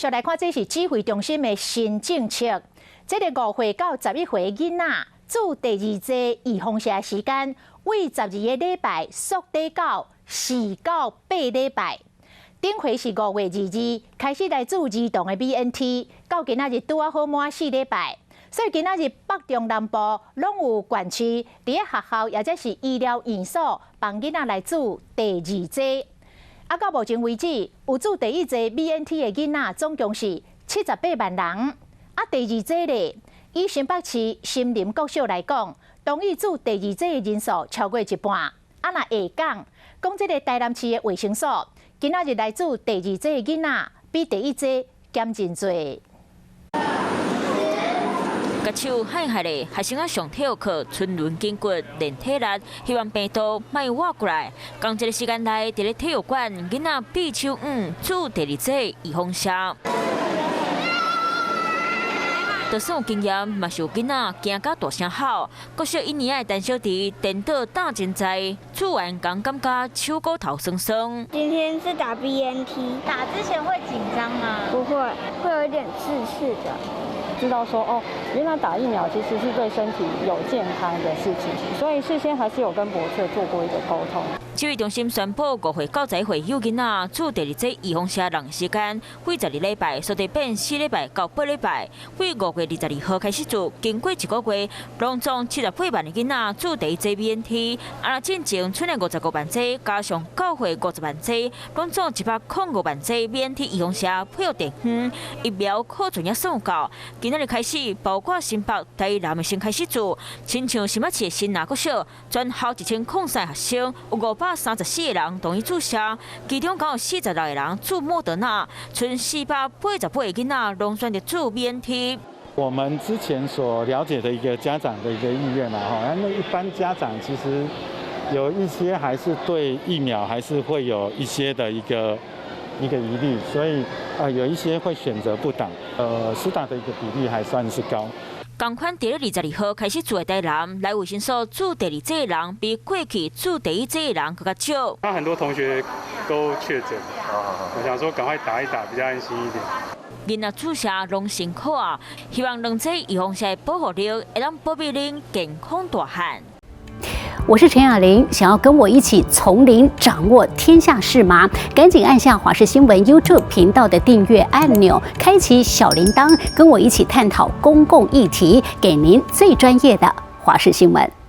續來看，這是指揮中心的新政策。這个5歲到11歲囡仔注第二劑預防射的時間，為12個禮拜縮短到4到8禮拜。頂回是5月22開始來注兒童的 BNT，到今仔日拄仔好滿四禮拜。所以今仔日北中南部攏有縣市佇咧學校抑者是醫療院所幫囡仔來注第二劑。啊，到目前為止，有注第一劑 BNT 的囡仔總共是78萬人。啊，第二劑咧，以新北市森林國小來講，同意注第二劑的人數超過一半。啊，若下港講這个台南市的衛生所，今仔日來注第二劑的囡仔，比第一劑減真濟。共手喊下咧，學生仔上體育課，伸輪筋骨練體力，希望病毒莫倚過來。仝一个時間內，佇咧體育館，囡仔比手腕注第二劑預防射。就算有經驗，嘛是有囡仔驚甲大聲吼。國小一年的陳小弟顛倒膽真在，注完剛感覺手骨頭酸酸。今天是打 BNT，打之前會緊張嗎？不會，會有一點刺刺的。知道說哦，原來打疫苗其實是對身體有健康的事情，所以事先還是有跟博徹做過一個溝通。指揮中心宣布，5歲到11歲幼囡仔注第二劑預防射人時間，為12禮拜縮短變4禮拜到8禮拜。為5月22號開始注，經過一個月，攏總78萬的囡仔注第一劑 BNT，啊，若進前賰的55萬劑，加上教會50萬劑，攏總105萬劑 BNT 預防射配合地方疫苗庫存也算夠。今仔日開始，包括新北、台南的先開始注，親像新北市的新南國小，全校1003個學生，有534個人同意注射，其中閣有46個人注莫德納，賰488個囡仔攏選擇注 BNT。我們之前所了解的一個家長的一個意願啦，哈，那一般家長其實有一些還是對疫苗還是會有一些的一個疑慮，所以啊，有一些會選擇不打，施打的一個比例還算是高。仝款佇咧22號開始注的台南，來衛生所注第二劑的人，比過去注第一劑的人閣較少。那很多同學都確診，我想說趕快打一打，比較安心一點。囡仔注射攏辛苦啊，希望兩劑預防射的保護力會當保庇恁健康大漢。我是陳雅玲，想要跟我一起從零掌握天下事嗎？趕緊按下華視新聞 YouTube 頻道的訂閱按鈕，開啟小鈴鐺，跟我一起探討公共議題，給您最專業的華視新聞。